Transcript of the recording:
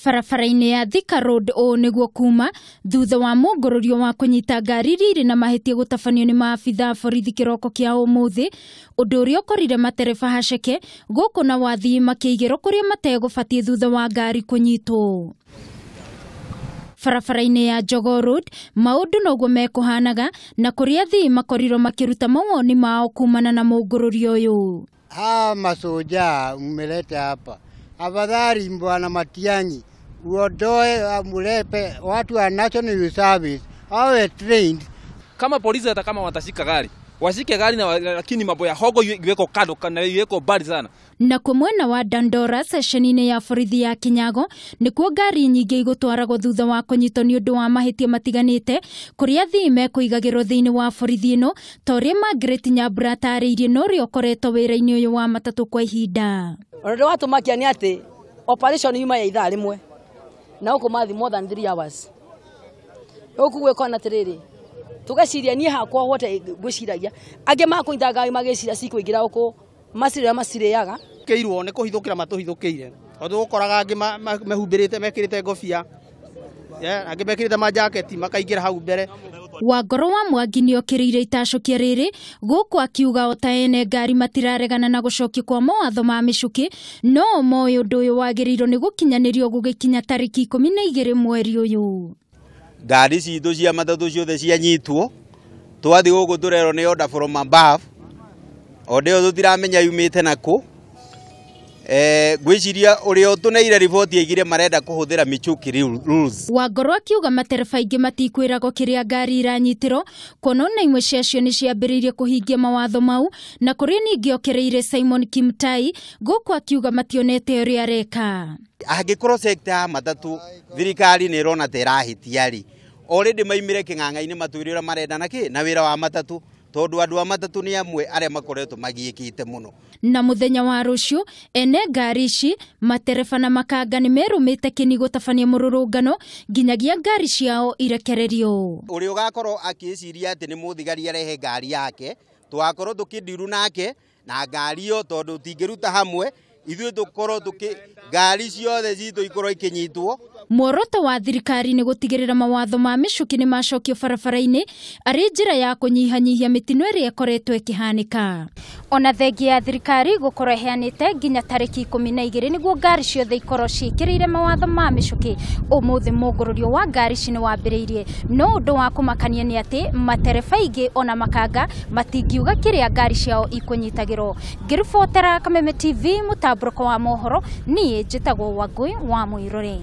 Barabara-inĩ ya Thika Road ũũ nĩguo kuma thutha wa mũngũrũrio wa kũnyita ngari iria irĩ na mahĩtia gũtabanio nĩ maabitha a borithi kĩroko kĩa ũmũthĩ, ũndũ ũrĩa ũkorire matereba haceke gũkũ na wathii makĩigĩrwo kũrĩa mategũbatiĩ thutha wa ngari kũnyitwo. Barabara-inĩ ya Jogoo Road maũndũ noguo mekũhanaga na kũrĩa athii makorirwo makĩruta mawoni mao kumana na mũngũrũrio ũyũ. Hawa masoja mmeleta hapa, afadhali Bwana Matiang'i uondoe, mulepe watu wa National Youth Service wawe trained. Kama polisi hata kama watashika gari washike gari na, lakini mambo ya hogo iweko kando kana iweko mbali sana. Na kwa mwena wa Dandora ceceni-inĩ ya borithi ya Kinyago nĩkuo ngari nyingĩ igũtwaragwo thutha wa kũnyitwo nĩ ũndũ wa mahĩtia matiganĩte kũrĩa athii mekũigagĩrwo thĩinĩ wa borithi ĩno ta ũrĩa Margaret Nyambura atarĩirie na ũrĩa ũkoretwo wĩra-inĩ ũyũ wa matatũ kwa ihinda. Ũndũ wa tũmakia nĩ atĩ operation yuma ya ithaa rĩmwe na gũkũ mathi more than 3 hours. Gũkũ gwĩkona atĩrĩrĩ, tũgeciria niĩ hakwa hote ngwĩciragia angĩ makũnyita ngari magĩciria cikũingĩra gũkũ macirĩa macirĩaga keirwo nĩ kũhithũkĩra matũhithũkĩire tondũ ũkoraga angĩ mehumbĩrĩte mekĩrĩte ngobia, angĩ mekĩrĩte majaketi makaingĩra hau mbere. Wangoro wa Mwangi nĩokĩrĩire itacũkia rĩrĩ gũkũ akiuga o ta ene ngari matiraregana na gũcokio kwa mawatho ma mĩcũkĩ no moĩ ũndũ ũyũ wagĩrĩirwo nĩ gũkinyanĩrio gũgĩkinya tarĩki 12 mweri ũyũ. Ngari citũ cia matatũ ciothe cianyitwo twathi gũkũ tũrerwo nĩ order from above, order ĩyo tũtiramenya yumĩte nakũ. Ngwĩciria ũrĩa ũtũneire riboti aigire marenda kũhũthĩra Michuki rules. Wangoro akiuga matereba aingĩ matikwĩragwo kĩrĩa ngari iranyitĩrwo kuona ona imwe ciacio nĩ ciambĩrĩirie kũhingia mawatho mau na kũrĩa ningĩ okĩrĩire Simon Kimtai gũkũ akiuga mationete ũrĩa areka. Angĩkorwo sector ya matatũ thirikari nĩ ĩrona ta ĩrahĩtia rĩ, already maimire kĩng'ang'a-inĩ matwĩre ũrĩa marenda na kĩ na wĩra wa matatũ tondũ andũ a matatũ nĩ amwe arĩa makoretwo magiĩkĩte mũno. Na mũthenya wa rũciũ ene ngari ici matereba na makanga nĩ merũmĩte kĩni gũtabania mũrũrũngano nginyagia ngari ciao irekererio. Ũrĩa ũgakorwo akĩciria atĩ nĩ mũthigari arehe ngari yake twakorwo tũkĩndiru nake na ngari ĩyo tondũ tingĩruta hamwe ithuĩ tũkorwo tũkĩ ngari ciothe citũ ikorwo ikinyitwo. Muoroto wa thirikari nĩ gũtigĩrĩra mawatho ma mĩcũkĩ nĩ macokio barabara-inĩ arĩ njĩra ya kũnyihanyihia mĩtino ĩrĩa ĩkoretwo ĩkĩhanĩka. Ona thengia ya thirikari gũkorwo ĩheanĩte nginya tarĩki 12 nĩguo ngari ciothe ikorwo ciĩkĩrĩire mawatho ma mĩcũkĩ. Ũmũthĩ mũngũrũrio wa ngari ici nĩ wambĩrĩirie, no ũndũ wa kũmakania nĩ atĩ matereba aingĩ ona makanga matingiuga kĩrĩa ngari ciao ikũnyitagĩrwo. Ngĩribotera Kameme TV mũtambũrũko wa mohoro, niĩ njĩtagwo Wangũi wa Mũirũrĩ.